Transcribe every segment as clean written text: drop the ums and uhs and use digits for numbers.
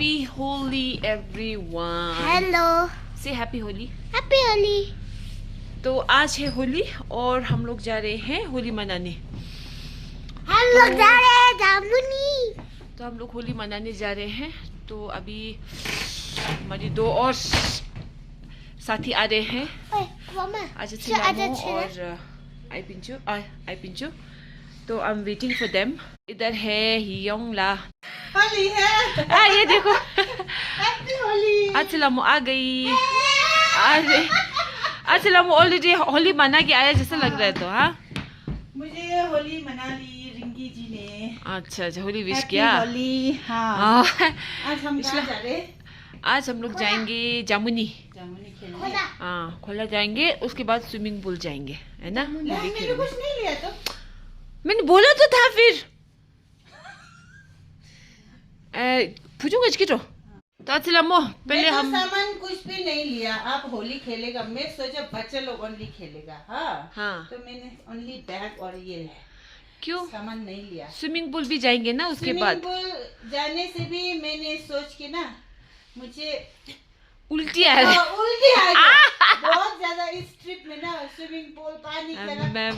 Happy Holi everyone. Hello. Say Happy Holi. Happy Holi. तो आज है होली और हम लोग जा रहे हैं होली मनाने। हम लोग जा रहे हैं जामुनी। तो हम लोग होली मनाने जा रहे हैं। तो अभी हमारी दो और साथी आ रहे हैं। आज और आई पिंचू। तो I am waiting for them. इधर है हियोंगला। होली है। ये देखो। हैप्पी होली। अच्छलामो आ गई। अच्छलामो ऑलरेडी होली मना के आया जैसा लग रहा है। तो हाँ, मुझे होली मना ली रिंकी जी ने। अच्छा होली विश किया। होली। हाँ। आज हम कहाँ जा रहे? आज हम लोग जाएंगे जामुनी खेलने। हाँ, खोला जाएंगे। उसके बाद स्विमिंग पूल जाएंगे, है ना? मैंने कुछ नहीं लिया तो। मैंने बोला तो था फिर। पूछूंगा इसकी तो अच्छलामो पहले हम सामान कुछ भी नहीं लिया। आप होली खेलेगा, मैं सोचा बच्चे लोग ओनली खेलेगा। हाँ। तो मैंने ओनली बैग और ये है। क्यों सामान नहीं लिया? स्विमिंग पूल भी जाएंगे ना उसके बाद। स्विमिंग पूल जाने से भी मैंने सोच के ना मुझे उल्टी आ रही। उल्टी आ गई। बहुत ज्यादा इस ट्रिप में ना स्विमिंग पूल पानी मैं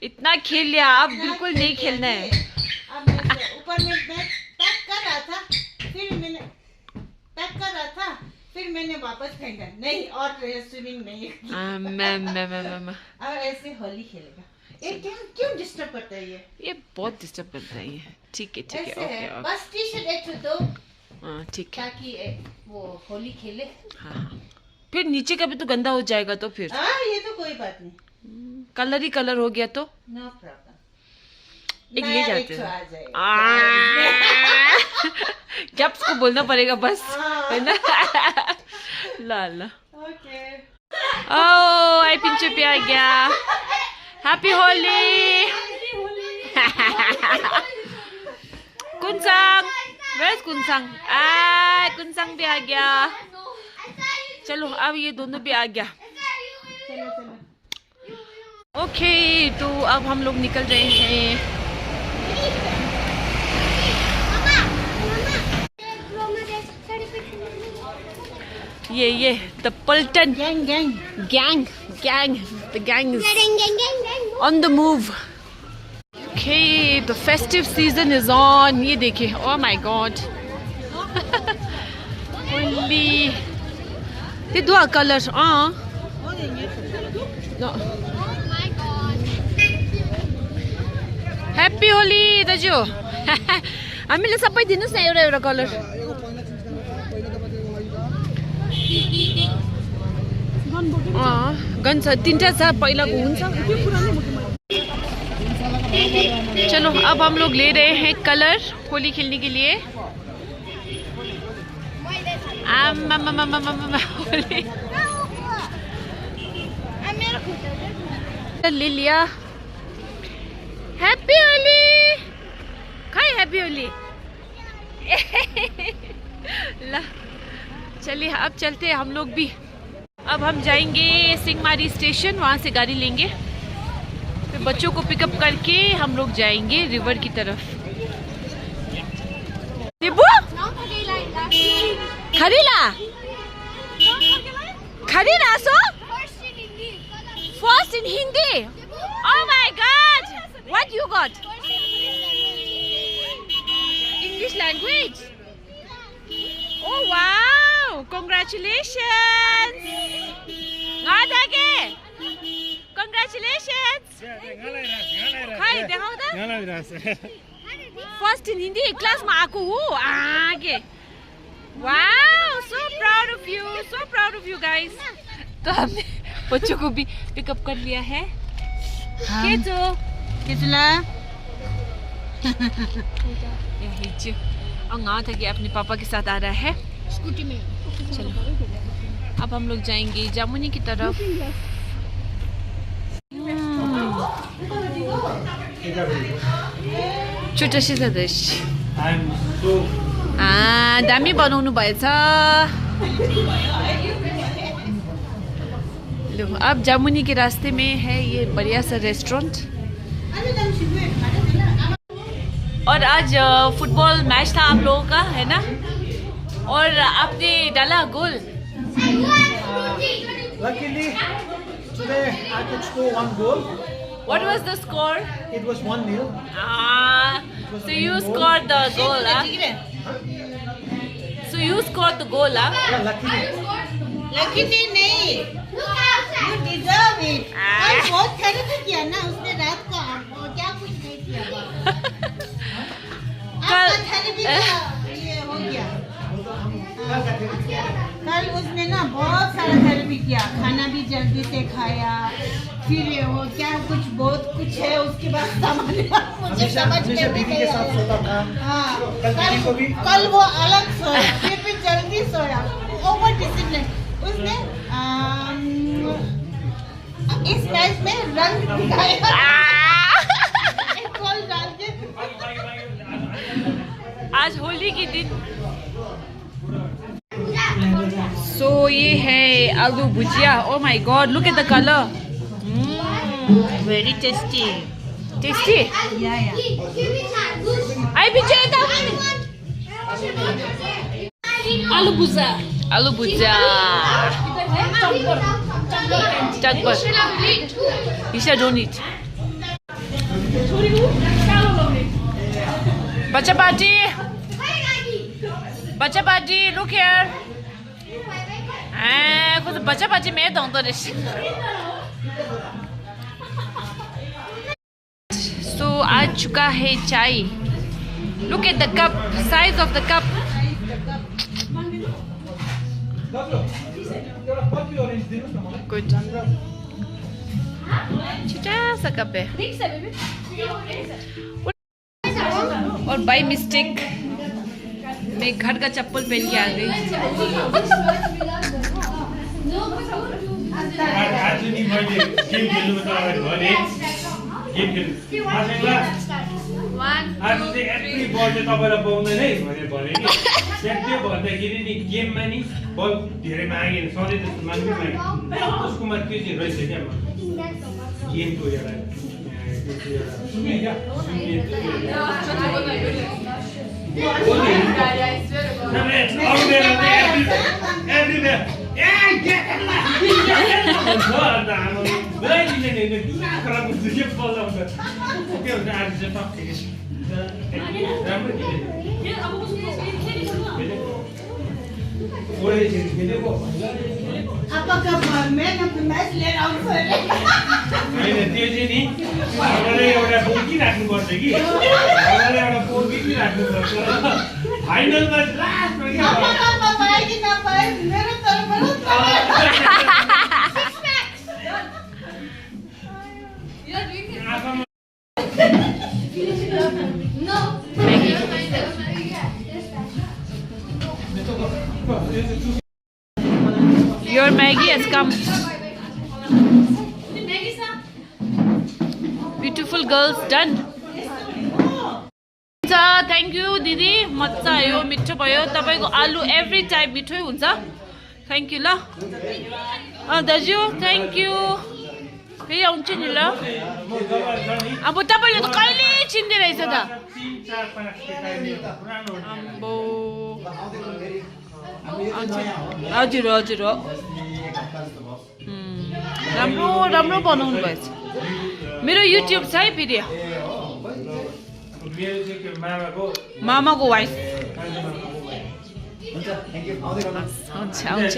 इतना खेल लिया, अब बिल्कुल नहीं खेलना है। अब ऊपर में मैं पैक कर रहा था, फिर मैंने वापस फेंका। नहीं और स्विमिंग नहीं। अब ऐसे होली खेलेगा। ये क्यों डिस्टर्ब करता है ये बहुत डिस्टर्ब करता है ये। ठीक है ओके। बस टी शर्ट एक दो। हाँ ठीक है, ताकि वो होली खेले। हाँ। फिर नीचे का भी तो गंदा हो जाएगा। तो फिर ये तो कोई बात नहीं। कलर ही कलर हो गया तो नो प्रॉब्लम। एक ले जाते हैं। गैप्स को बोलना पड़ेगा बस, है ना? ला ओके। ओ आई पिंचू पे आ गया। हैप्पी होली। कुंसंग, वेयर्स कुंसंग? कुंसंग भी आ गया। चलो अब ये दोनों भी आ गया। ओके, तो अब हम लोग निकल रहे हैं। ये the Paltan gang the gang on the move. Okay, the festive season is on. ये देखिए, ओह माय गॉड। होली ये दो कलर ह्याप्पी होली दाजु। हामीले सबै दिनुहोस् न एउटा एउटा कलर। गन छ, तीनटा छ, पहिलाको हुन्छ। चलो अब हम लोग ले रहे हैं कलर होली खेलने के लिए। होली ले लिया। हैप्पी होली। खाए हैप्पी होली। ला चलिए अब चलते हैं हम लोग भी। अब हम जाएंगे सिंहमारी स्टेशन, वहाँ से गाड़ी लेंगे। फिर बच्चों को पिकअप करके हम लोग जाएंगे रिवर की तरफ। खरीला so first in Hindi. Oh my God! What you got? English language. Oh wow! Congratulations! Congratulations! Hi, देखाऊ त? First in Hindi class में आको हो आगे। Wow! So proud of you guys. तो हमने बच्चों को भी पिकअप कर लिया है। अपने पापा के साथ आ रहा है स्कूटी में। चलो अब हम लोग जाएंगे जामुनी की तरफ। छोटा सी सदश दामी बनाउनु भएछ। अब जामुनी के रास्ते में है ये बढ़िया सा रेस्टोरेंट। और आज फुटबॉल मैच था आप लोगों का, है ना? और आपने डाला goal. Luckily, today I could score 1 goal. What was the score? It was 1-0. So you scored the goal, huh? So you scored the goal, huh? Yeah, luckily. Luckily नहीं, you deserve it. और बहुत therapy किया ना उसने रात को, क्या कुछ नहीं किया। आपका थेरेपी का ये हो गया। कल उसने ना बहुत सारा थेरेपी किया, खाना भी जल्दी से खाया, फिर वो क्या कुछ बहुत कुछ है उसके बाद सामान मुझे समझ में नहीं के साथ सोता था। हाँ, भी कल वो अलग सोया, फिर भी जल्दी सोया, ओवर डिसिप्लिन। उसने इस मैच में रंग दिखाया, एक गोल डाल के। आज होली के दिन। So ये है आलू भुजिया। Oh my God, look at the color. Very tasty. Tasty. Yeah. I picture it. आलू भुजिया। आलू भुजिया। Chakbar. Isha don't eat. Bacha party. Bacha party, look here. कुछ बच्चा बच्चे मैं दूँ तो रिश्ते। So आ चुका है चाय। Look at the cup, size of the cup. Good. छोटा सा कप है। और बाय मिस्टेक मैं घर का चप्पल पहन के आ गई। आज नि मैले गेम खेल्नु तपाईहरु भने गेम खेल्नु आज चाहिँ एभ्री बल चाहिँ तपाईलाई पाउँदैन है भनेर भने नि त्यो भन्दाखेरि नि गेममा नि बल धेरै मागेन सधैँ जस्तो माग्दै मागे उसकोमा त्यो चाहिँ रहेछ क्या गेमको एउटा Apakah Barman atau Mas lihat outfit? होइन त्यो चाहिँ नि हामीले एउटा बोकिराख्नुपर्छ कि हामीले एउटा बोकिराख्नुपर्छ फाइनलमा लास्टमा के Apa pakai कि ना पाए मेरे तरफ Your Maggie has come. Beautiful girls done. Thank you दिदी मजा आयो मिठो भयो तपाईको आलु एभ्री टाइम मिठै हुन्छ थ्यांक यू ल दाजु थ्यांक यू फेरि आउँछु नि ल अब तपाईले त कहिले चिन्दै रहेछ त अम्बो हजुर हजुर हो राम्रो राम्रो बनाउनु भएछ मेरो युट्युब छ है फेरि मामाको वाइफ हुन्छ आउँछ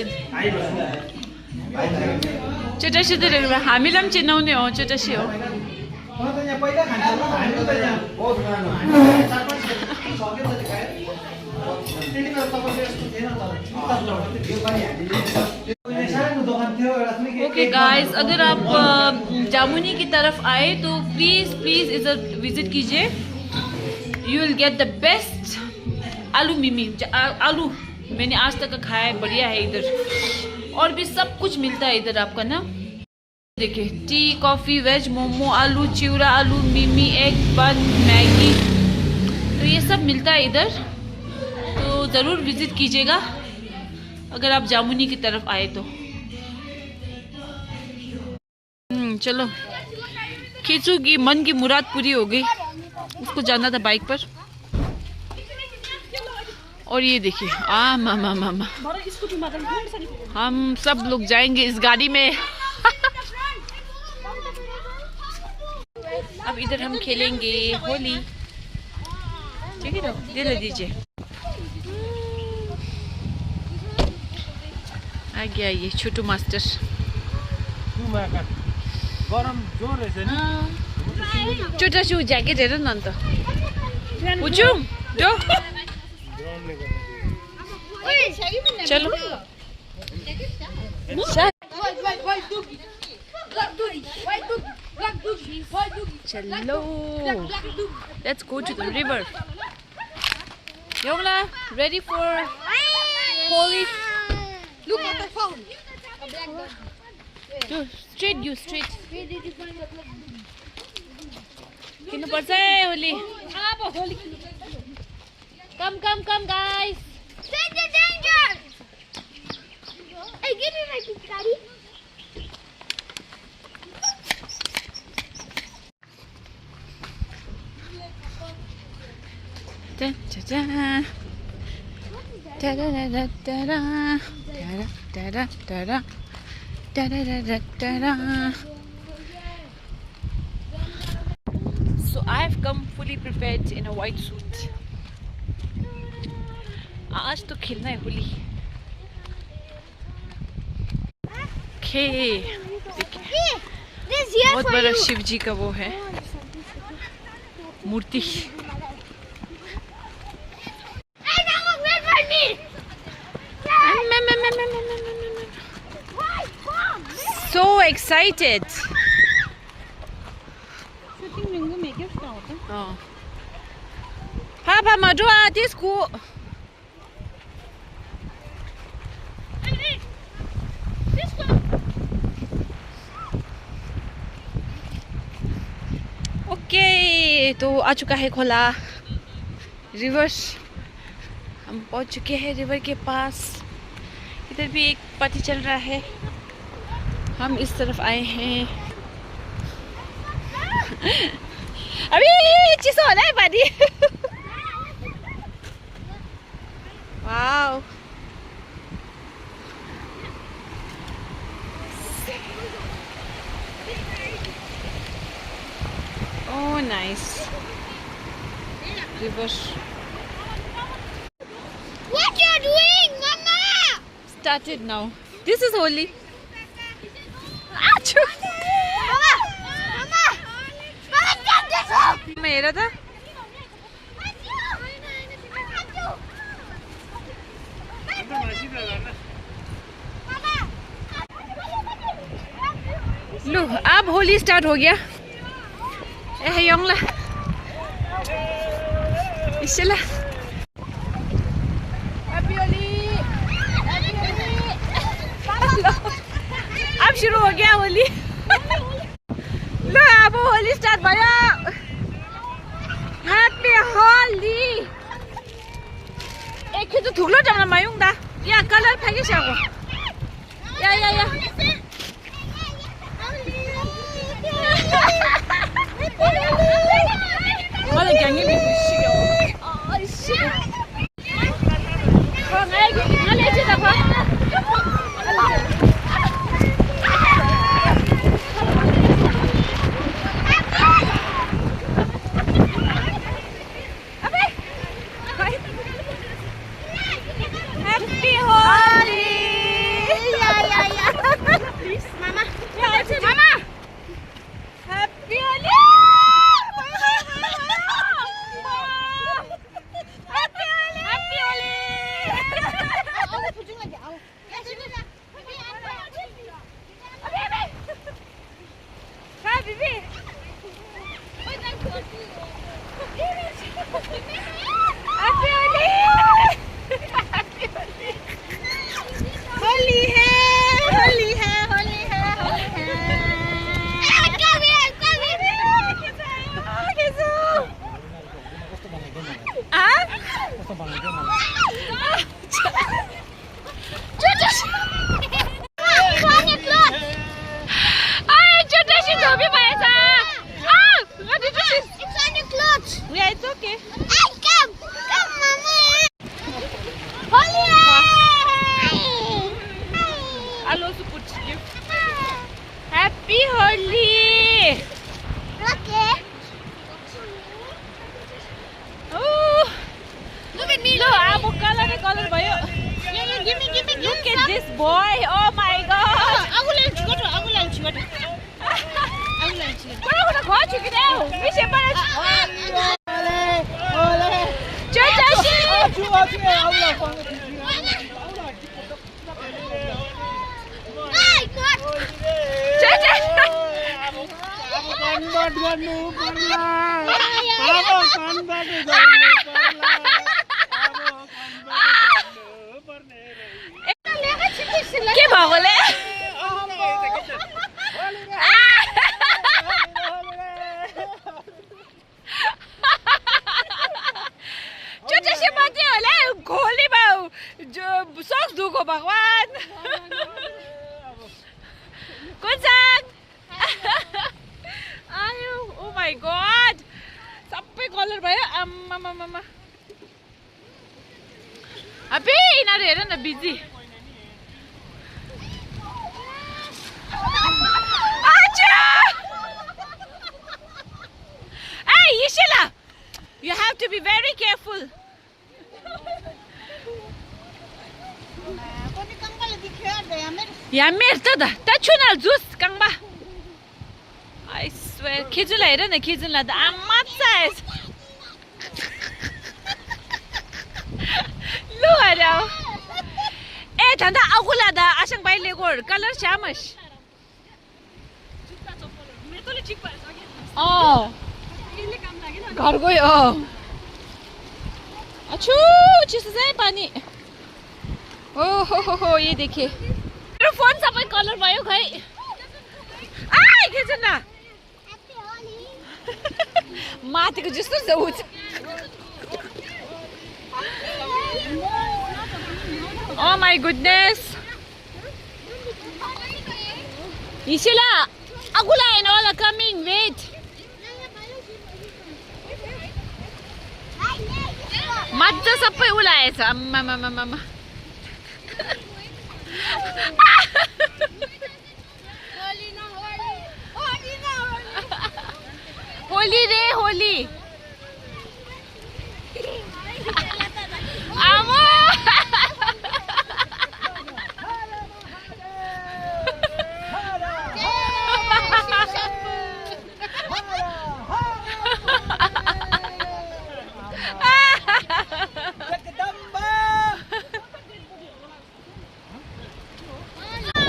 चेटासी त हामीलाई पनि चिनाउने हो चेटासी हो ओके गाइस अगर आप जामुनी की तरफ आए तो प्लीज इधर विजिट कीजिए you will get the best aloo मिमी आलू मैंने आज तक खाया है बढ़िया है इधर और भी सब कुछ मिलता है इधर आपका ना देखिए टी कॉफ़ी वेज मोमो आलू चिवड़ा आलू मिमी एग बन मैगी तो ये सब मिलता है इधर तो ज़रूर विजिट कीजिएगा अगर आप जामुनी की तरफ आए तो चलो खींचू की मन की मुराद पूरी हो गई उसको जाना था बाइक पर और ये देखिए मामा मामा, हम सब लोग जाएंगे इस गाड़ी में। अब इधर हम खेलेंगे होली। ठीक है, दे दीजिए। आ गया ये छोटू मास्टर। गरम जोर रहेछ नि। छोटा छु ज्याकेट हेर न अन्त। उचुम जो चलो चलो, let's go to the river. Yongla, ready for Holy? Look at the phone. Straight, you straight. Kinu parcha hai Holy. Come, guys. Danger! Hey, give me my Daddy. Da da da da da da da da da da da da. So I've come fully prepared in a white suit. आज तो खेलना है होली। बहुत बड़ा शिव जी का वो है मूर्ति। So excited. Papa, madua disco. Okay, तो आ चुका है खोला रिवर। हम पहुंच चुके हैं रिवर के पास। इधर भी एक पार्टी चल रहा है, हम इस तरफ आए हैं। अभी चिसो होला है party. Wow, oh nice river. What you doing, Mama? Started now. This is holy. Achoo. Mama, take this off. मेरा था। लो, अब होली स्टार्ट हो गया। Eh, Yongla. Isla. Happy Holi. अब शुरू हो गया होली। लो, अब होली स्टार्ट भयो। Happy Holi. एक तो थुक्लो जमना मायुङ दा। या कलर फ्याँकिसक्यो। या। मलाई ग्याङ्गे बिर्सियो। Happy Holi. Please, Mama. Mama. Happy Holi. Happy Holi! Okay. Oh, look at me! Look, I'm color भयो. Yeah, give me. Look at this boy! Oh my God! Kuna kwa chukideo. Mishe para. Jojoshi. Hey, what? Jojoshi. के भएकोले? जोजोशी बच्चे होला घोली बाउ जो socks दुखो भगवान कुन्छन् आयो ओ माय गॉड सबै कलर भयो आम्मामामा अबे यिनीहरू हेर न busy Hey, Yishila! You have to be very careful. यहाँ मेरो त छुना जुस काङबा I swear खिजुला हेर न खिजुला त आम्मा चाहिस लु हेर ए धन्दा आगुला दा आशंग बाई लेगोर कलर श्यामश घर गयो अच्छु चिसो चाहिँ पानी ओहो ये देखे मेरो फोन सबै कलर भयो खै आइ खिच्नु न माथिको जस्तो छ उ Oh my goodness Ishila Agula and all are coming wait Matcha सबै उलाएछ आम्मामामामा होली रे होली आमो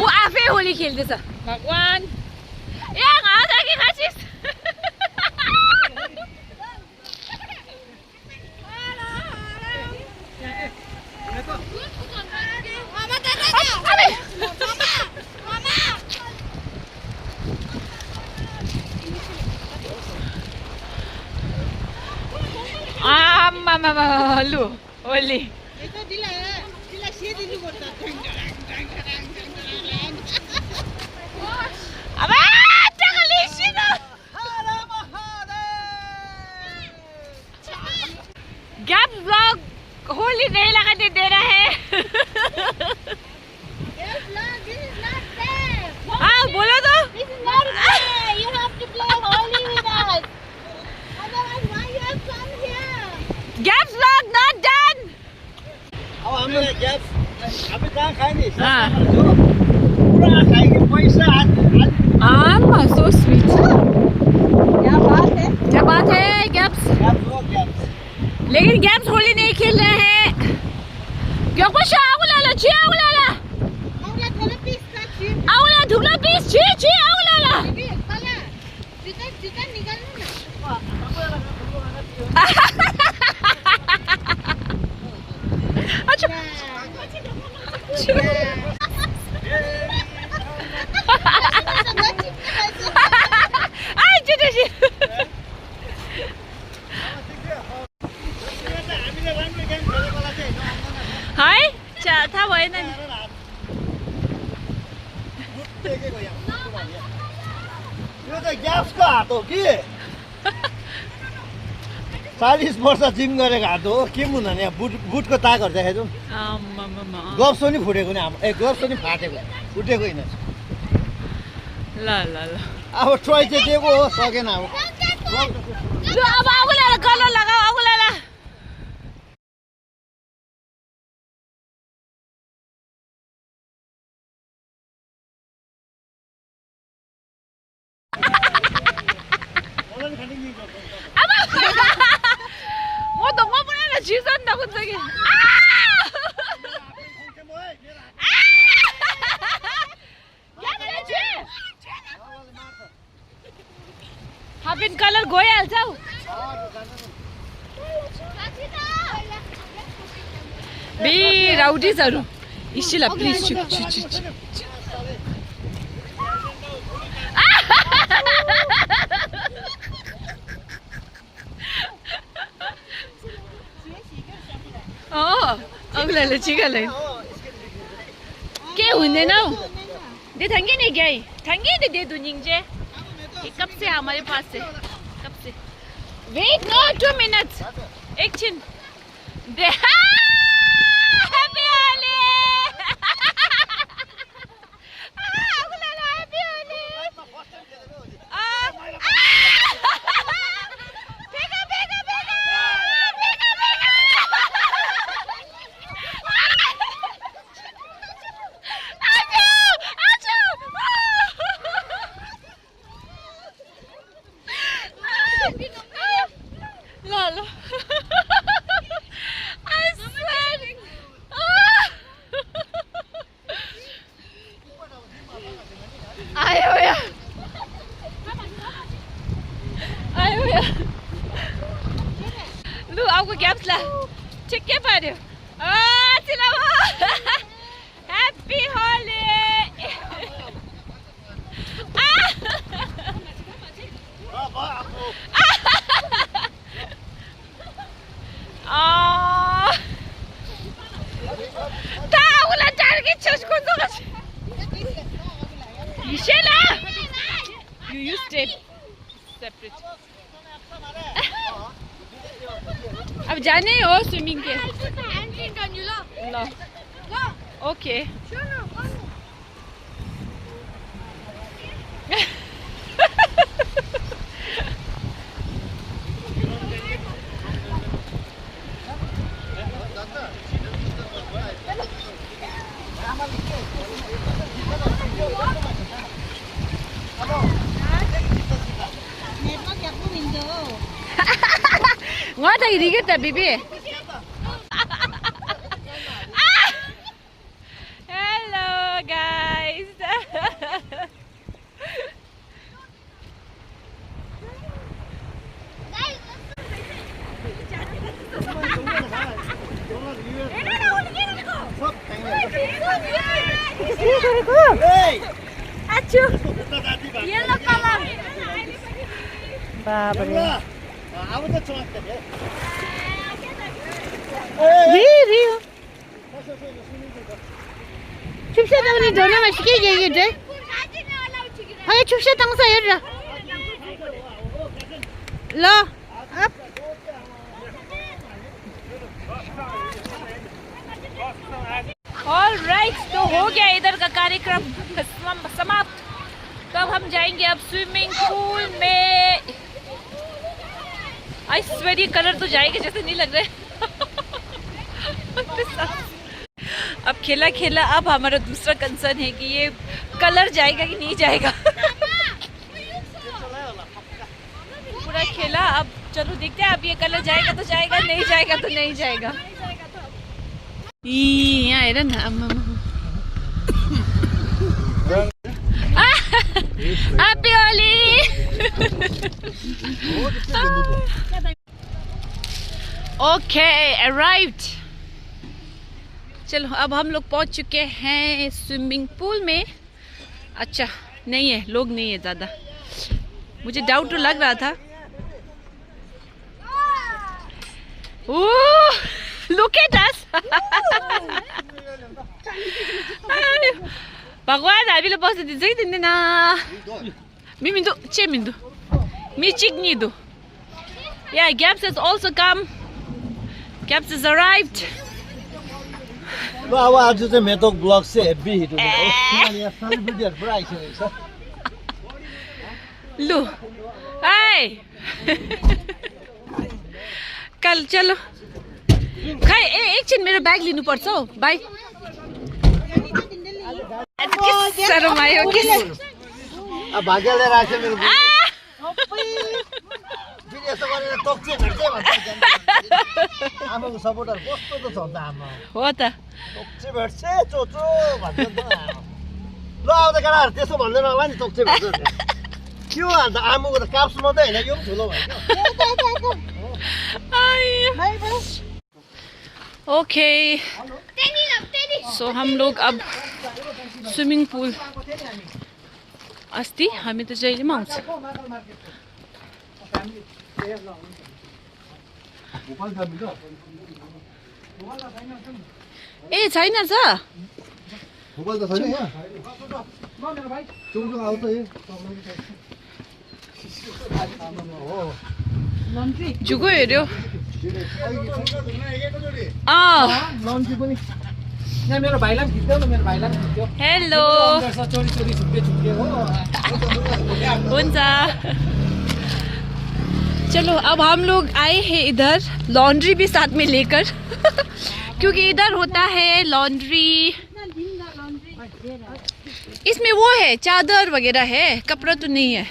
ऊ आफै होली खेल्दैछ भगवान ए घाँस कि खासिस आम्मामामा लु होली अब गैप ब्लॉग होली नहीं लगाने दे रहा है हाँ बोलो तो गैप ब्लॉग नॉट डन अब हामीले ग्यास अब कहाँ खाने हाँ पुरा खाएंगे पैसा आम्मा सो स्वीट क्या बात है गैप्स लेकिन गैप्स होली नहीं खेल रहे हैं क्या कुछ आउलाला ची आउलाला आउला धुला पीस ची ची आउलाला अच्छा आई चिटेसी हाय थाहा भएन नि यो त ग्यासको हात हो कि 40 वर्ष जिम गरेको हात हो के मुन नि बुटको ताकहरु देखाइदिउँ ग्लोभ्स पनि फुटेको नि ग्लोभ्स पनि फाटेको फुटेको होइन ल ल ल अब ट्राई चाहिँ दिएको हो सकेन अब लु अब आउला कलर लगाऊ आउला म त म पनि छिर्छ नि त कुन चाहिँ हाफिन कलर गइहाल्छ हौ बे राउडीजहरू इसिला प्लिज चुप चुप चुप अगला चिका लाइन के हुँदैन हौ दे थैंगे नहीं गई थैंगे दे दो निंजे कब से हमारे पास है कब से वेट नो 2 मिनट्स एक छिन they happy Holi Lu aku gaps lah. Cek ke pada? Selamat. Happy Holi. Tahu lah target cakap tu kan. Michelle, you stay separate. अब जाने हो स्विमिंग के लो okay Ngõ thầy đi cái tập baby. Hello guys. Achu. Yellow color. Bapak. अब त चमक they री चुप से तो नहीं दोनों में शिके गए थे हाँ चुप से तंग सा यार लो अब ऑलराइट तो हो गया इधर का कार्यक्रम समाप्त। तो अब हम जाएंगे अब स्विमिंग पूल में। आई स्वेर ये कलर तो जाएगा जैसे नहीं लग रहा है। अब खेला खेला अब हमारा दूसरा कंसर्न है कि ये कलर जाएगा कि नहीं जाएगा। पूरा खेला अब चलो देखते हैं अब ये कलर जाएगा तो जाएगा नहीं जाएगा तो नहीं जाएगा। यहाँ हेर न हैप्पी होली। Okay arrived. चलो अब हम लोग पहुंच चुके हैं स्विमिंग पूल में। अच्छा नहीं है लोग नहीं है ज़्यादा, मुझे डाउट तो लग रहा था। Oh look at us. भगवान हामीले बस्न दिन्छ कि दिँदैन। मिमिन्दु चे मिन्दु मिचिक निदु या Gaps has also come. Gaps has arrived. ल अब आज चाहिँ मेटोक ब्लग चाहिँ हेभी हिट हुने हो किनभने यहाँ सेलिब्रिटीहरू पुरा आइसकेको छ। लु हाय कल चलो खै एकछिन मेरो ब्याग लिनुपर्छ हौ बाई साह्रो मायो कि भाग्यले राख्छ मेरो फेरि यस्तो गरेर तोक्चे भेट्छ भन्छ आमाको सपोर्टर कस्तो त छ त आमा हो त तोक्चे भेट्छ चोचो भन्छ ल अब त केटाहरू त्यसो भन्दैन होला नि तोक्चे भेट्छ के हो अन्त आमाको त काप्स मात्रै होइन यो पनि ठुलो भयो ओके सो हम लोग अब स्विमिंग पूल अस्ति हामी त जहिले पनि आउँछ ए छैन छ मोबाइल त छैन यहाँ चुङचुङ आउँछ जुगो हेऱ्यो लन्ची पनि यहाँ मेरो भाइलाई पनि खिच्देऊ न मेरो भाइलाई पनि खिच्देऊ हेलो चोरी चोरी छुट्टे हो हुन्छ चलो अब हम लोग आए हैं इधर लॉन्ड्री भी साथ में लेकर क्योंकि इधर होता है लॉन्ड्री इसमें वो है चादर वगैरह है कपड़ा तो नहीं है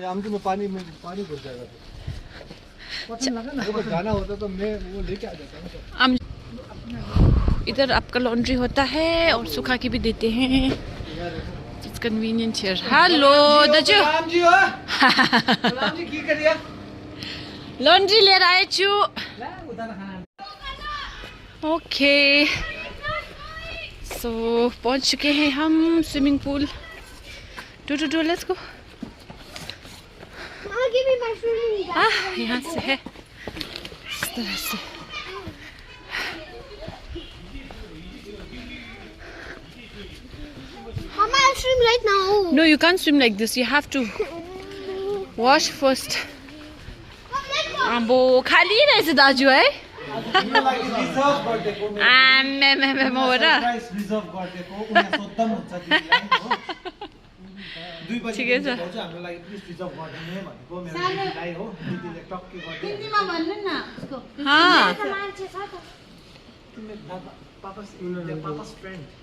आमची में पानी घुस जाएगा जाना होता तो मैं वो लेके आ जाता इधर आपका लॉन्ड्री होता है और सुखा के भी देते हैं इट्स कन्वीनियंट हियर हेलो दाजु लॉन्ड्री लिएर आएछु ओके सो पहुंच चुके हैं हम swimming pool too let's go यहाँ से है इस तरह से Mama, I'll swim right now. No, you can't swim like this. You have to wash first. अम्बो खाली रहेछ दाजु है आम्मे हो र ठिकै छ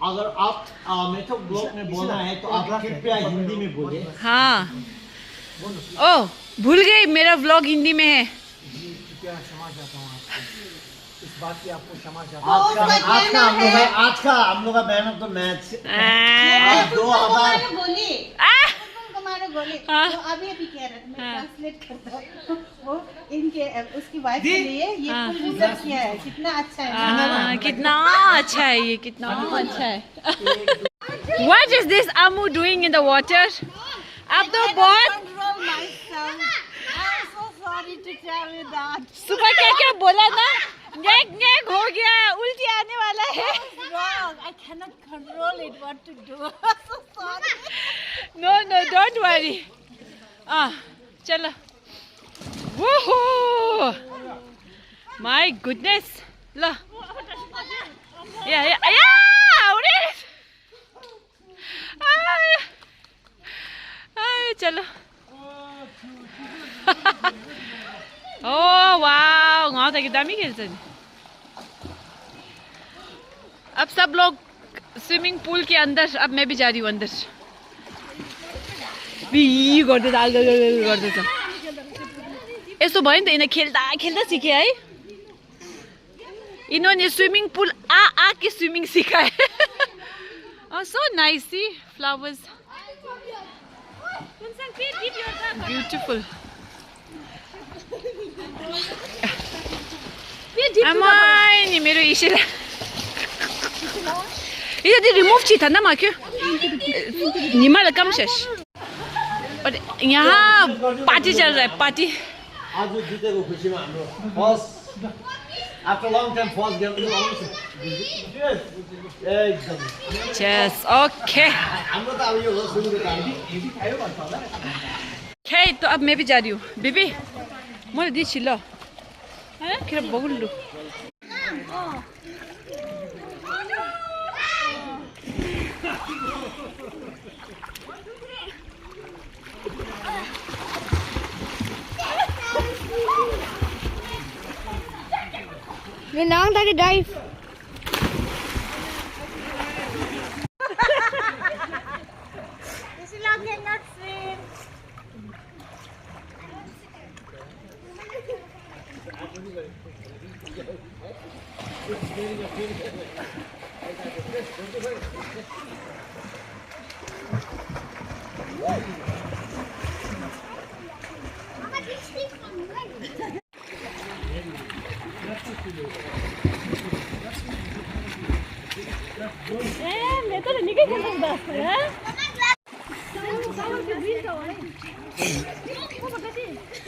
अगर आप मेथड ब्लॉग में बोलना है तो आप कृपया हिंदी में बोलिए हाँ ओ भूल गई मेरा व्लॉग हिंदी में है इस बात की आपको क्षमा चाहता हूं आज का हम लोग का मैन ऑफ द मैच 2000 तो अभी कह रहे थे मैं ट्रांसलेट करता हूँ वो इनके उसकी वाइफ के लिए ये रिजर्व किया है कितना अच्छा है कितना अच्छा है ये कितना अच्छा है What is this Amu doing in the water? आप तो बहुत सुबह क्या बोला ना नेक हो गया उल्टी आने वाला है I cannot control it what to do so sorry No don't worry चलो Woohoo My goodness ल चलो ओ वाओ वहाँ तक दामी खेल्छ नि अब सब लोग स्विमिंग पूल के अंदर अब मैं भी जा रही हूँ अंदर गर्दैछ यस्तो भयो नि त यिनीहरू खेल्दा सिके है इन्होंने स्विमिंग पूल आके स्विमिंग सिकाए so nice see flowers beautiful आमाई नि मेरो इसेला इधर रिमूव ची था ना माँ क्यों निमाल कम शेष और यहाँ पार्टी चल रहा है पार्टी आज जितेको खुसीमा हाम्रो first after long time first game एकदम चेस ओके हाम्रो त अब यो हो सुरु त हामी खायो भन्छ होला खे तो अब मैं भी जा रही हूँ बेबी मैले दिन्छु ल खेर बगुल्लु We're now going to dive. Priscilla cannot swim.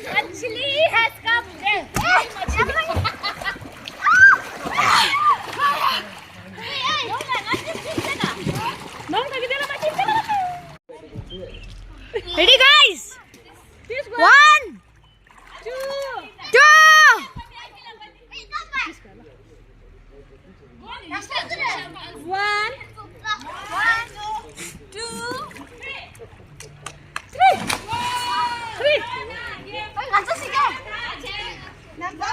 Actually, has come there. Ready, guys? 1, 2. One, 2, 3. Let's go.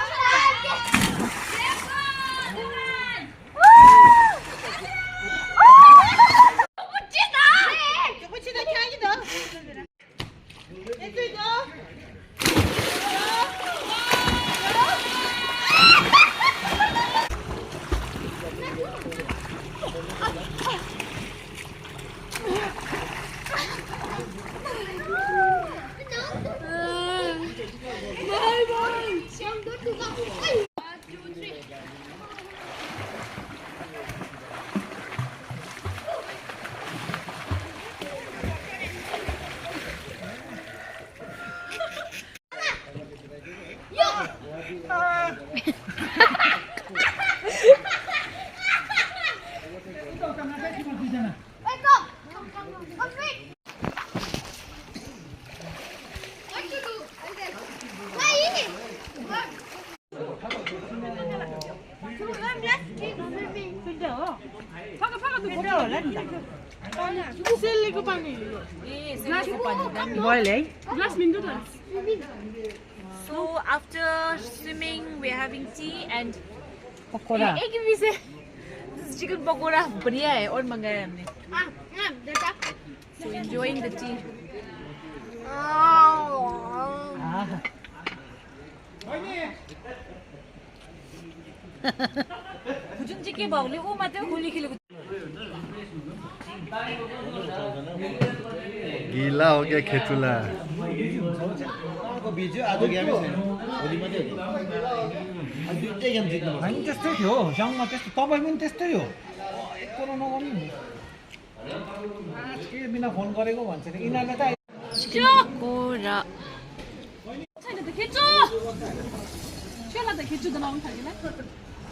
So after swimming, we're having tea and Pakora. this is chicken pakora. बढ़िया है और मंगाया हमने. So enjoying the tea. कुछ चिके बावले वो मात्र होली खेलेको. गीला हो गया खेचुला होइन त्यस्तै थियो जङ्गमा त्यस्तो तपाईँ पनि त्यस्तै हो एक करोड नगर्नु के बिना फोन गरेको भन्छ नि यिनीहरूले त pakora. छैन त खेचो त्यसलाई त खेचो त नआउनु थाल्यो ल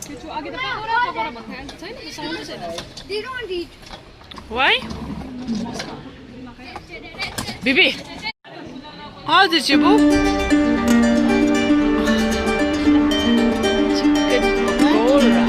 खेचो अघि त पकौडा पकौडा भन्थ्यो छैन त साउन्डै छैन. They don't eat. Why? Bibi, how did you move? Chicken pakora.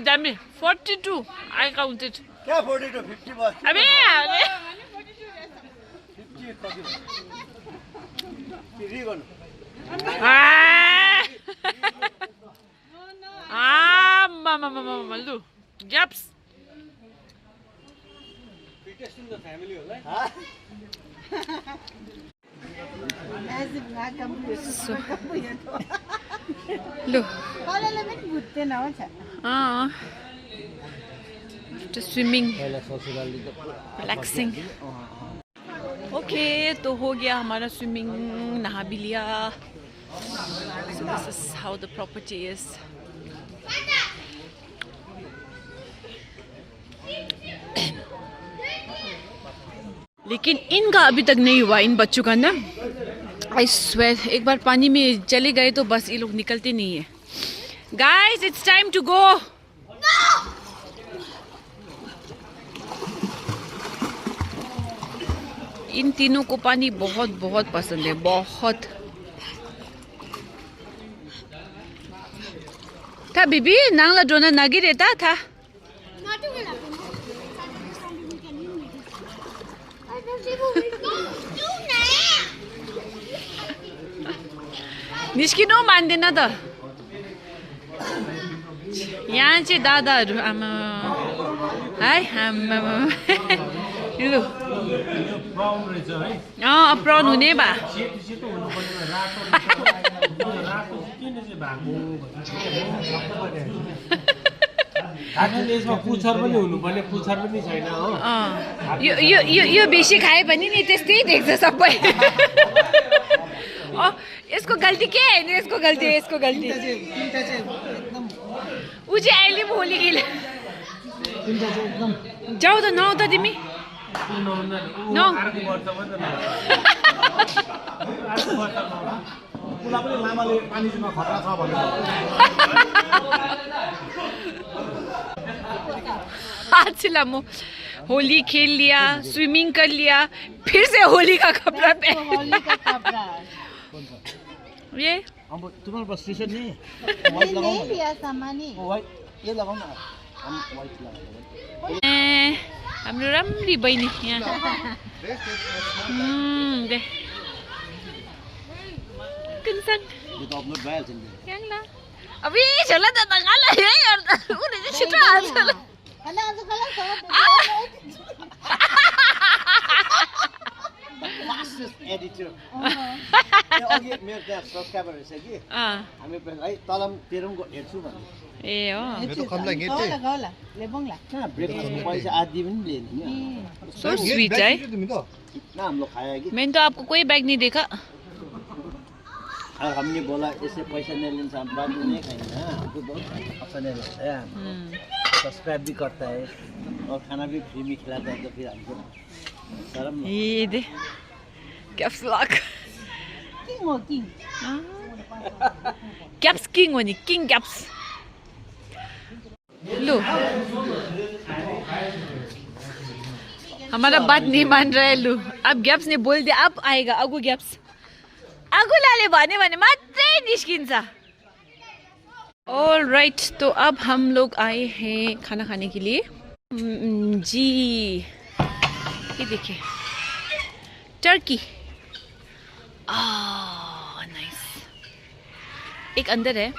Dummy. 42. I counted. क्या 42 50 बस अबे 50 गर्नु Mama, Lu. Gaps. Look. After swimming, relaxing. Okay, तो हो गया हमारा swimming, नहा भी लिया. So this is how the property is. लेकिन इनका अभी तक नहीं हुआ, इन बच्चों का ना। आई स्वेयर, एक बार पानी में चले गए तो बस ये लोग निकलते नहीं है। Guys, it's time to go. In तीनों को पानी बहुत बहुत पसंद है, बहुत। था बीबी नांगला ड्रोना नागी रहता था। निस्किनु मान्दैन त। यहाँ चाहिँ दादाहरू आमा है आमा लु प्राउन हुने भा पुच्छर पनि हुनुपर्ने, पुच्छर पनि छैन हो। यो बेसी खायो भने नि त्यस्तै देख्छ सबै। यसको गल्ती के होइन, यसको गल्ती, यसको गल्ती। ऊ चाहिँ अहिले पो होली खेल। जाऊ त नौ त तिमी नौ। आज लामो होली खेल लिया, स्विमिंग कर लिया, फिर से होली का कपड़ा पहन। ये अब तुम्हारे पास टी शर्ट नहीं है? नहीं लिया सामान ही। व्हाइट ये लगाओ ना, हम व्हाइट लगाओ। हाम्रो राम्री बहिनी यहाँ। दे कुनसन ये तो अपलोड भइहाल्छ नि। क्याङला अबे झोला त नगाला है यार, उले चाहिँ छिटो हाल्छ। अनि आज कला फास्टेस्ट एडिटर। यो अघि मेरो त्यहाँ सब्सक्राइबर रहेछ कि, हामी है तलम तेरौँको हेर्छु भने। ए हो गला लेबोङला कहाँ ब्रेक पैसा आदि पनि लिएन नि। सो स्वीट है। कितना हम लोग खाया कि। मैंने तो आपको कोई बैग नहीं देखा। और हमने बोला ऐसे पैसा नहीं लेने से हम बाद में नहीं खाएंगे ना, हमको बहुत अच्छा नहीं लगता है। सब्सक्राइब भी करता है और खाना भी फ्री में खिलाता है, तो फिर हमको शर्म नहीं। ये दे कैप्स लॉक किङ हो किङ। कैप्स किंग हो नि, किंग कैप्स। लो हमारा बात नहीं मान रहा है। लो अब गैप्स ने बोल दिया, अब आएगा अगु गैप्स। अगुलाले भने मात्रै निस्किन्छ। ऑलराइट, तो अब हम लोग आए हैं खाना खाने के लिए। जी ये देखिए टर्की। नाइस। एक अंदर है।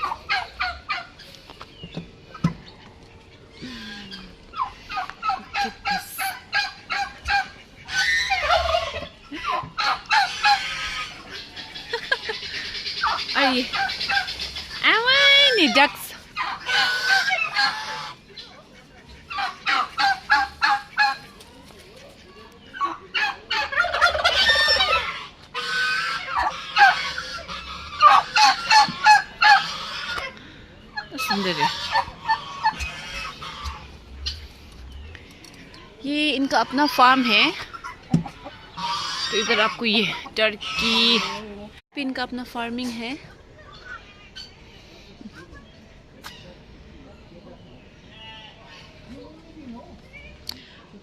आइए आवानी डक्स। सुंदर है। ये इनका अपना फार्म है, तो इधर आपको ये टर्की, इनका अपना फार्मिंग है।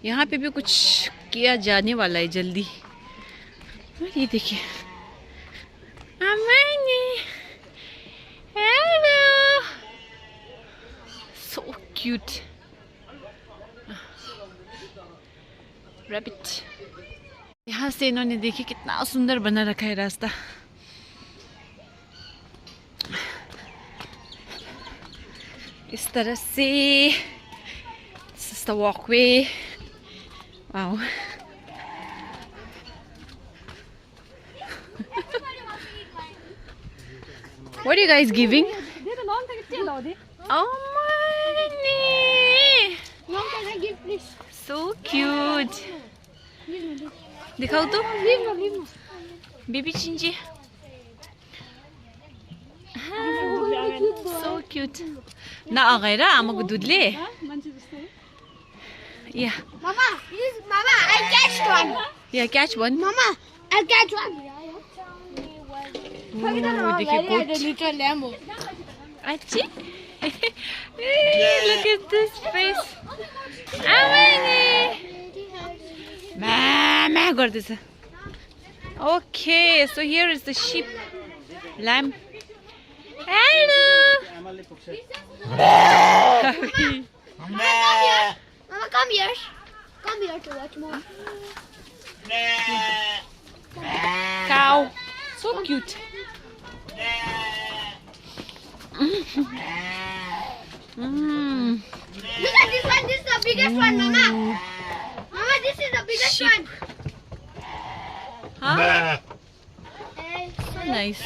यहाँ पे भी कुछ किया जाने वाला है जल्दी। ये देखिए हेलो, सो क्यूट रैबिट। यहाँ से इन्होंने देखिए कितना सुंदर बना रखा है रास्ता। इस तरह से the walkway. Wow. What are you guys giving? Oh my! So cute. दिखाओ तो बेबी चिंची। So cute. ना आगएर आमाको दुधले। Yeah. Mama, I catched one. Yeah, catch one. Mama, I'll catch one. Oh, देखिए goat. Little lamb. Achi. Look at this face. Mama गर्दैछ. Okay, so here is the sheep, lamb. Hello. Mama, come here. Come here to watch more. Cow. So cute. Mm. Look at this one. This is the biggest one, Mama. Mama, this is the biggest Sheep. one. हाँ, Hey, so nice.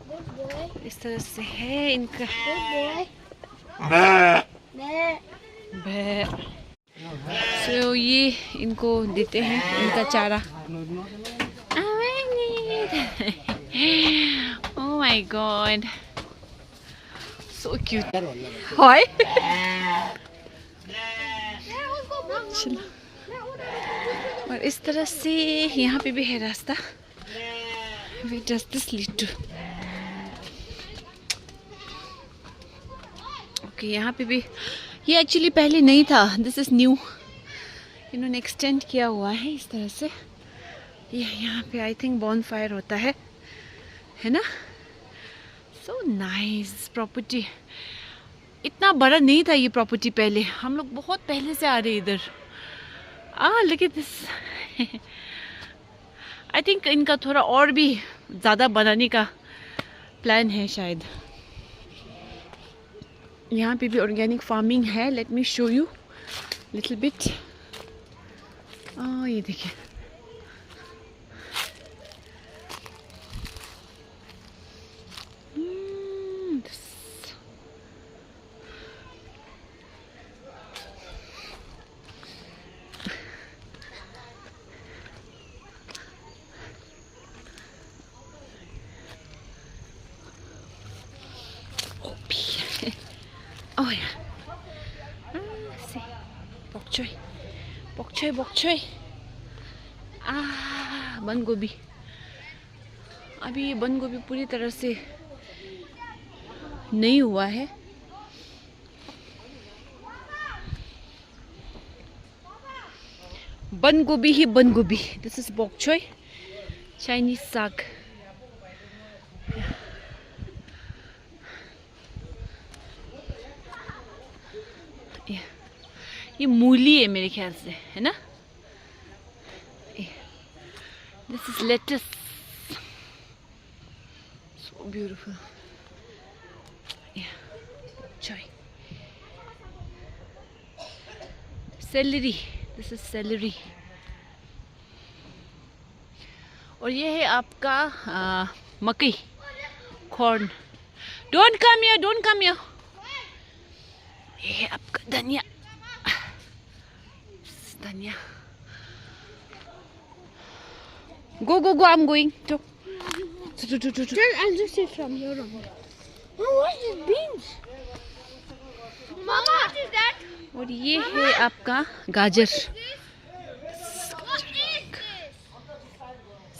good boy. इस तरह से है इनका. Good boy. भे. So ये इनको देते हैं इनका चारा. Oh my god. So cute. Hi. चलो. और इस तरह से यहाँ पे भी है रास्ता. Where does this lead to? Okay, यहाँ पे भी ये एक्चुअली पहले नहीं था. This is new. इन्होंने एक्सटेंड किया हुआ है इस तरह से. ये यहाँ पे आई थिंक बॉनफायर होता है ना? So nice property. इतना बड़ा नहीं था ये प्रॉपर्टी पहले. हम लोग बहुत पहले से आ रहे इधर. Look at this. I think इनका थोड़ा और भी ज़्यादा बनाने का प्लान है शायद. यहाँ पे भी ऑर्गेनिक फार्मिंग है. Let me show you little beet. ये देखिए. Oh yeah. See. Bok choy. बंद गोभी. अभी ये बंद गोभी पूरी तरह से नहीं हुआ है. बंद गोभी ही बंद गोभी. This is bok choy, Chinese saag. ये मूली है मेरे ख्याल से, है ना? This is lettuce. So beautiful. Yeah. Choy. Celery. This is celery. और ये है आपका मकई, corn. Don't come here. ये है आपका धनिया. Go, I'm going. Go. I'll just sit from here on. Oh, what is beans? Mama, what is that? और ये है आपका गाजर.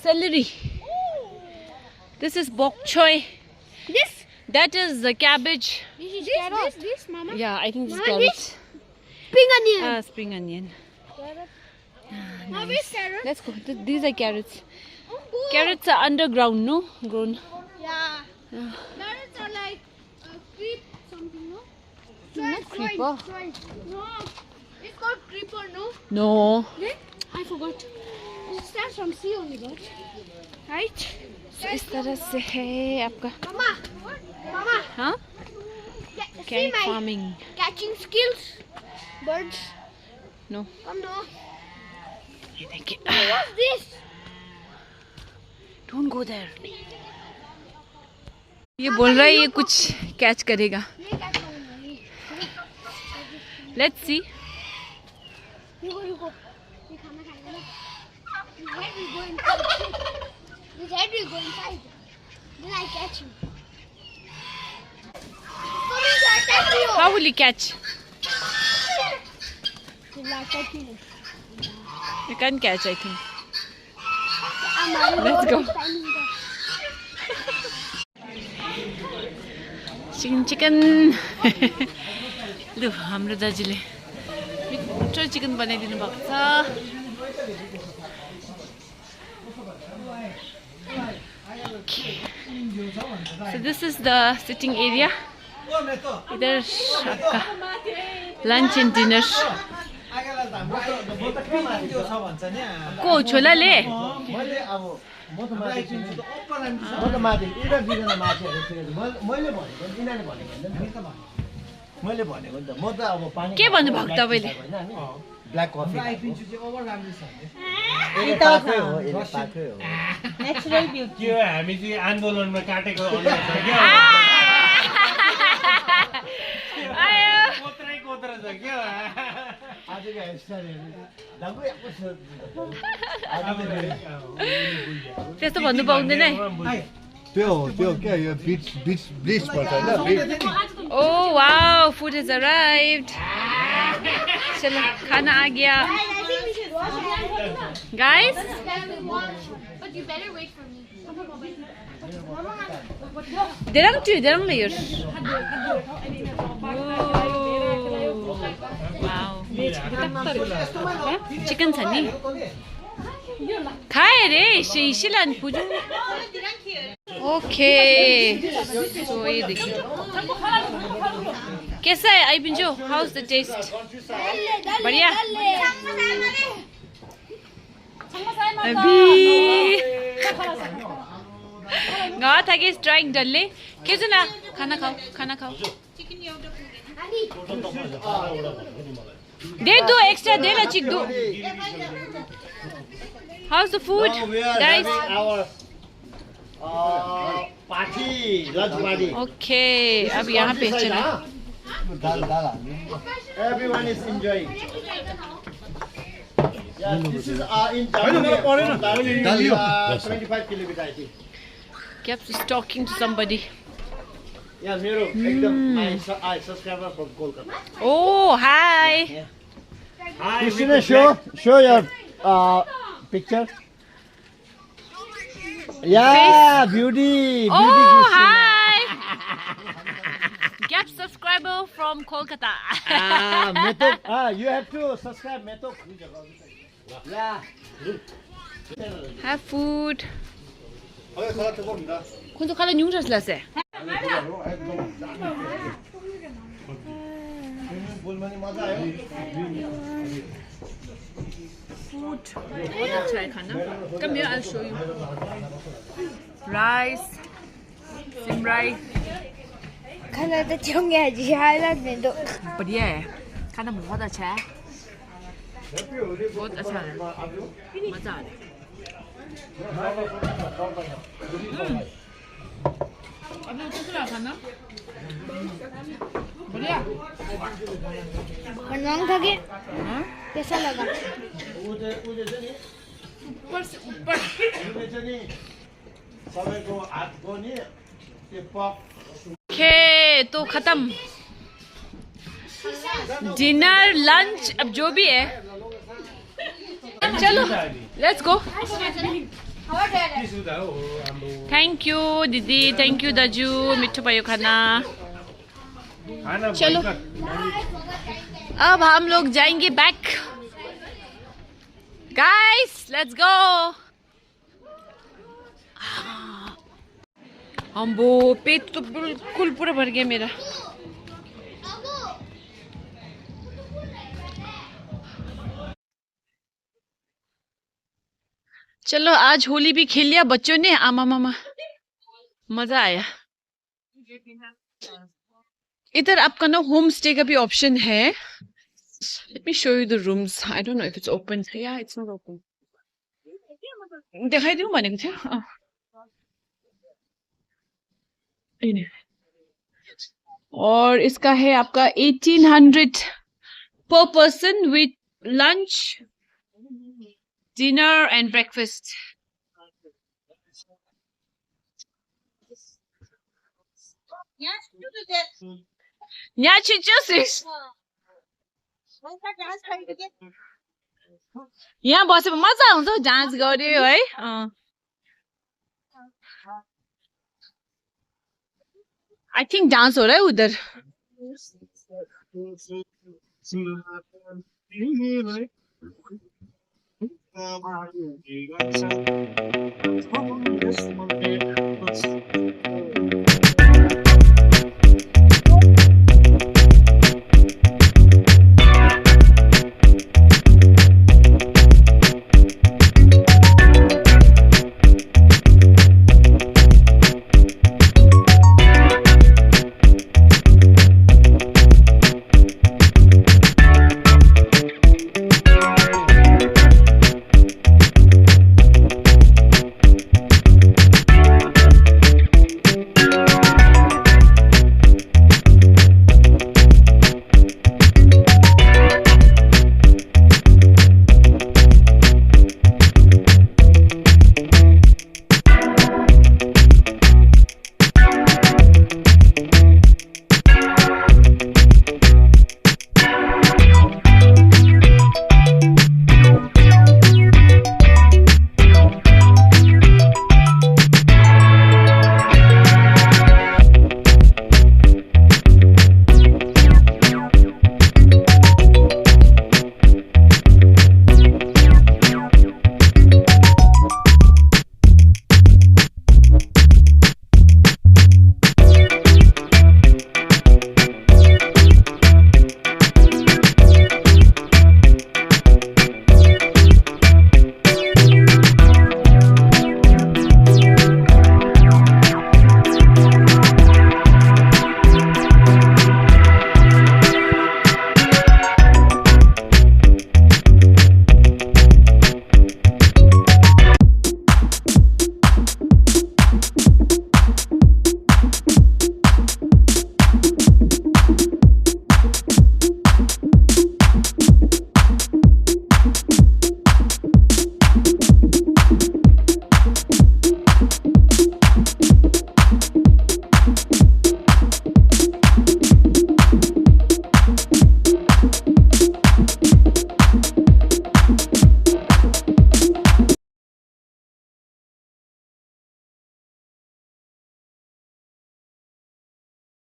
Celery. This is bok choy. That is the cabbage. This, Mama. Yeah, I think this is Mama, carrots. Spring onion. Spring onion. Mama, this carrot. Let's go. These are carrots. Oh, Carrots are underground, no? Grown. yeah. Carrots are like creep something, no? Not creeper. No, it's called creeper, no? No. I forgot. It starts from C only, but right? So इस तरह से है आपका. Mama, हाँ? see Carrot my farming. catching skills. Birds. No. Come no. ये देखिए. What's this? Don't go there. ये बोल रहा है ये कुछ कैच करेगा. ये catch करूँगा. Let's see. रुको. ये खाना खाएगा ना. His head will go inside. Then I catch him. Coming to attack you. How will you catch? He will attack you. You can't catch, I think. Let's go. Chicken. Look, हाम्रो दाजुले मिठो chicken बनाइदिनु भएको छ. So this is the sitting area. इधर आपका lunch and dinner. को छोला ले? म त माथि उता बिना माथिहरू मैले भनेको यिनीहरूले भनेको मैले भनेको नि त म त अब पानी के भन्नु भएको तपाईले? ब्ल्याक कफी नेचुरल ब्युटी त्यो हामी चाहिँ आन्दोलनमा काटेको अनुहार छ क्या कोत्रै छ क्या आजको हेयरस्टाइलहरू दबै त्यस्तो भन्नु पाउँदैन है. त्यो क्या यो ब्लिच पर्छ हैन. Oh wow, food has arrived. चलो खाना आ गया. Guys, But you better wait for me. derang layers. Wow. Chicken छ नि. खाए रे शिलान पूजू. ओके. So ये देखिए. कैसा है आइबिन्जो? How's the taste? बढ़िया. अभी गाँव था कि स्ट्राइक डल्ले. क्या सुना? खाना खाओ. दे दो एक्स्ट्रा दे ला चिक दो. How's the food, guys? Party lunch party Okay, अब यहाँ पे चले. Everyone is enjoying. Yeah, this is in Jammu, 25 kilometers, I think. Kept talking to somebody. Yeah, मेरो एकदम I subscriber from Kolkata. Oh, hi. Christina, show your picture. Yeah, beauty. Oh, hi. Kept subscriber from Kolkata. You have to subscribe Metok. Yeah. Have food. Kuntu kala nyungras la se. Food. बहुत अच्छा है खाना. Come here, I'll show you. Rice, sim rice. खाना तो चंगे है जी हालत में तो. बढ़िया है. खाना बहुत अच्छा है. बहुत अच्छा है. मजा आ रहा है. आपने कैसा खाना? बढ़िया. बनवाऊं था कि कैसा लगा? ऊपर से ऊपर. ओके, तो खत्म. डिनर लंच अब जो भी है. चलो, लेट्स गो. थैंक यू दीदी, थैंक यू दाजू. मिठो भयो खाना. चलो, अब हम लोग जाएंगे बैक. Guys, let's go. अम्बो, पेट तो बिल्कुल पूरा भर गया मेरा. चलो, आज होली भी खेल लिया बच्चों ने. आमा मामा मजा आया. इधर आपका ना होम स्टे का भी ऑप्शन है. Let me show you the rooms. I don't know if it's open. Yeah, it's not open. दिखाई दूँ भनेको थियो. और इसका है आपका 1800 per person with lunch, dinner and breakfast. Yeah, she just is. यहाँ बसेर मजा आउँछ हौ, जाँच गर्यो है। आई थिंक डांस हो रहा है उधर।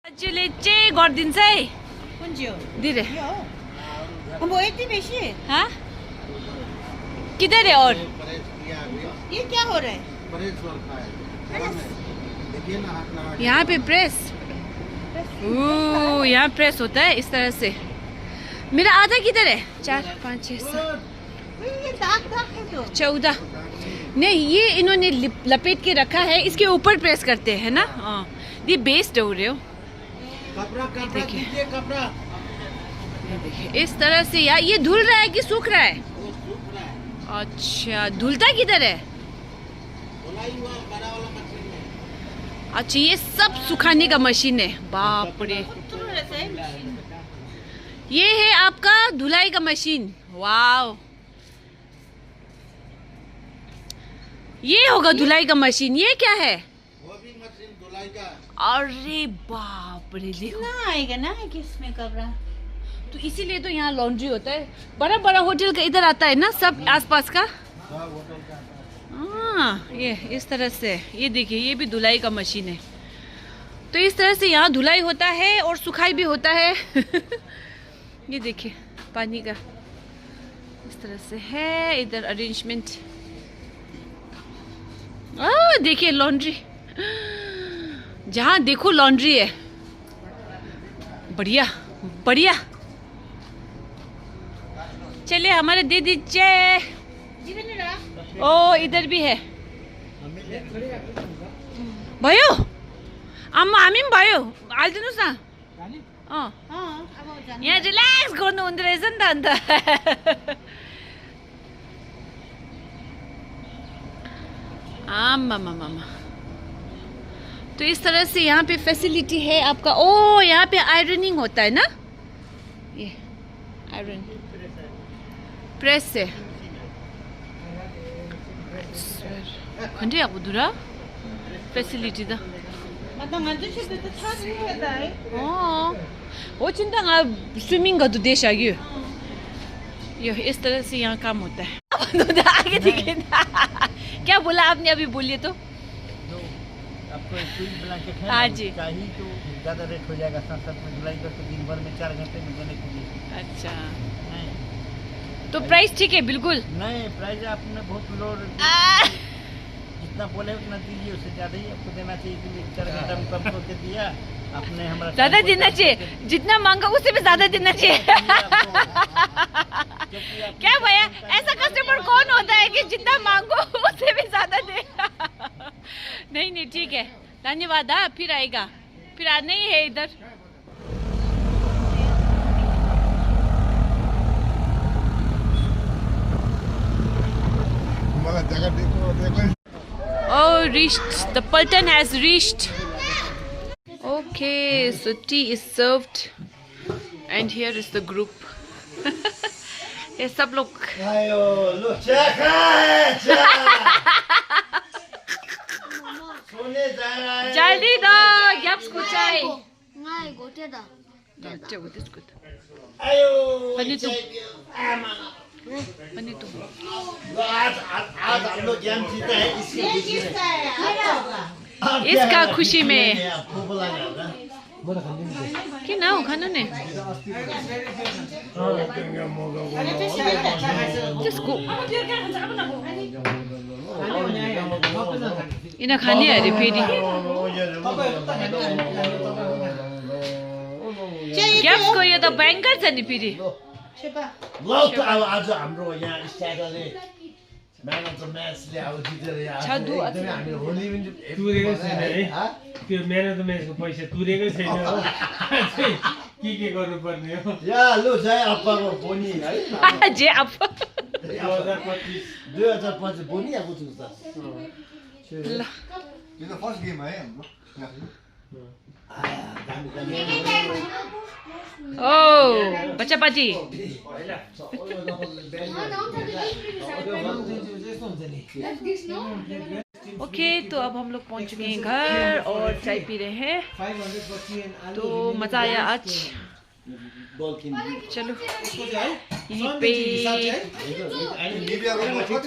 अझैले चाहिँ गरिदिन्छ है। कुन चाहिँ हो? दिदे यो हो? अब यति बेसी? हाँ किधर है? और ये क्या हो रहा है? यहाँ पे प्रेस, यहाँ प्रेस होता है इस तरह से। मेरा आधा किधर है? 4 5 6 7 ये दाग है तो 14। नहीं, ये इन्होंने लपेट के रखा है, इसके ऊपर प्रेस करते हैं ना। हाँ, ये बेस्ड हो रहे हो। देखिए इस तरह से। यार ये धुल रहा है कि सूख रहा है? अच्छा, धुलता किधर है? अच्छा, ये सब सुखाने का मशीन है। बाप रे, ये है आपका धुलाई का मशीन। वाव, ये होगा धुलाई का मशीन। ये क्या है? वो भी मशीन धुलाई का। अरे बाप रे, देखो ना आएगा ना किसमें कपड़ा। तो इसीलिए तो यहाँ लॉन्ड्री होता है। बड़ा बड़ा होटल का इधर आता है ना, सब आसपास का। हाँ, ये इस तरह से। ये देखिए, ये भी धुलाई का मशीन है। तो इस तरह से यहाँ धुलाई होता है और सुखाई भी होता है। ये देखिए पानी का इस तरह से है इधर अरेंजमेंट। देखिए लॉन्ड्री, जहाँ देखो लॉन्ड्री है। बढ़िया बढ़िया। चलिए हमारे दे दीजिए। ओ इधर भी है। भयो आम्मा, हामी पनि भयो, हालिदिनुहोस् न। यहाँ रिल्याक्स गर्नु हुँदो रहेछ नि त अन्त। आम्मा, तो इस तरह से यहाँ पे फैसिलिटी है आपका। ओ यहाँ पे आयरनिंग होता है ना, ये आयरन प्रेस से। खंडे आप दूरा फैसिलिटी दा। 어, 진짜 스위밍 가도 되셔요. ये इस तरह से यहाँ काम होता है। आगे देखिए क्या बोला आपने अभी, बोलिए तो। आपको स्विंग ब्लैंकेट है हाँ ना, जी। चाहिए तो ज़्यादा रेट हो जाएगा, 7-7 में जुलाई कर तो दिन भर में 4 घंटे में देने के लिए। अच्छा, नहीं तो प्राइस ठीक है बिल्कुल। नहीं, प्राइस आपने बहुत लो, जितना बोले उतना दीजिए, उससे ज़्यादा ही आपको देना चाहिए। कि 4 घंटा में कम करके दिया आपने, हमारा ज्यादा देना चाहिए, जितना मांगा उससे भी ज्यादा देना चाहिए। क्या भैया, ऐसा कस्टमर कौन होता है कि जितना मांगो उससे भी ज्यादा दे। नहीं नहीं ठीक है, धन्यवाद। हाँ, फिर आएगा, फिर आना ही है इधर। Oh, reached. The Pulton has reached. Okay, so tea is served, and here is the group. ये सब लोग आयो लो चिया खा, चिया सोने जा रहा है। जल्दी दो, ग्याप्स को चाय। Ngai, go te da. चाय वो this good. आयो बनी तू, आमा, बनी तू। आज हम लोग ज्ञान जीता है इसकी खुशी में। आप क्या इसका है? खुशी में। आपको बुलाया होगा। कि ना हो खाना ने जिसको इना खाने अरे फेरि ग्याप्सको यो त भयङ्कर छ नि फेरि। ल त अब आज हाम्रो यहाँ स्ट्याटरले म्यान अफ द म्याचले अब जितेर यहाँ छादु एकदमै हामी होली पनि तुरेकै छैन है, हाँ? त्यो म्यान अफ द म्याचको पैसा तुरेकै छैन हो। के गर्नुपर्ने हो। या लु चाहिँ अप्पाको बोनी है जे अब 2025 2025 बोनी आएको छु त। ल It's the first game, eh? ओ बच्चा पार्टी। ओके, तो अब हम लोग पहुंच चुके हैं घर और चाय पी रहे हैं। तो मजा आया आज। चलो यहीं pay Maybe I will watch it.